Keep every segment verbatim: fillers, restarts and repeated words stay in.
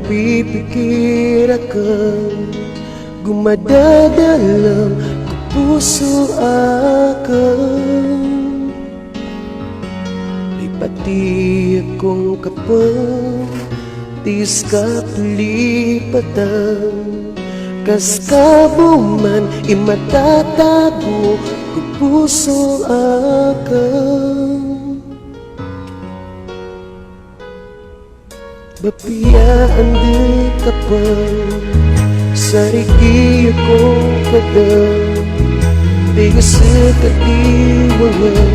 Pipikir akn, gomadadalm ko poso akn. Lipati ako ngka pn, tig sa kaplipatan, ka ska bo man i matatago ko poso akn. Bapiya anda ka pn, sarigi ako kada. Tig sa kadiwangan,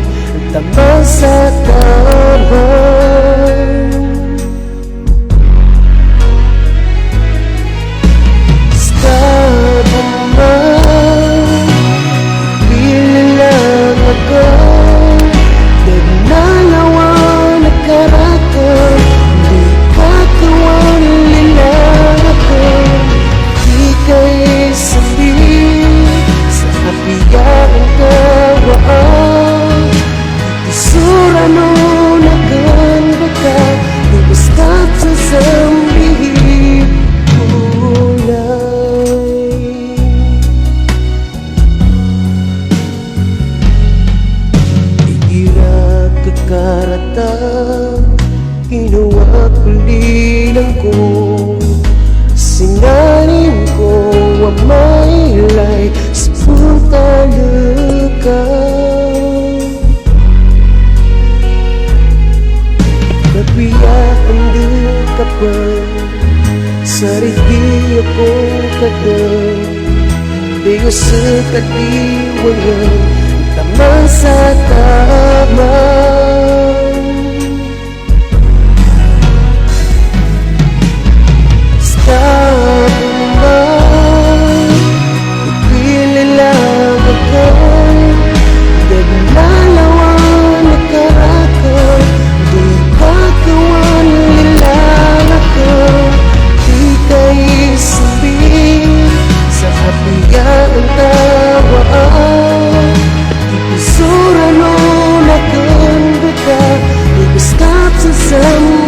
taman sa taman. Ska bo man, pililang akn, da dn a lawan ka rakn, di ka katawan lilang akn, di ka isambi sa apiya angkawaan. Isoran on akn baka, di basta sa sambi ko lay. Igira ka karata, ino a pililang ko, singanin ko a mailay sa pntalka. Bapiya anda ka pn, sarigi ako kada. Tig sa kadiwangan, taman sa taman. Ska bo man, pililang akn, da dn a lawan ka rakn, di ka katawan lilang akn, di ka isambi sa apiya angkawaan. Isoran on akn baka, di basta sa sambi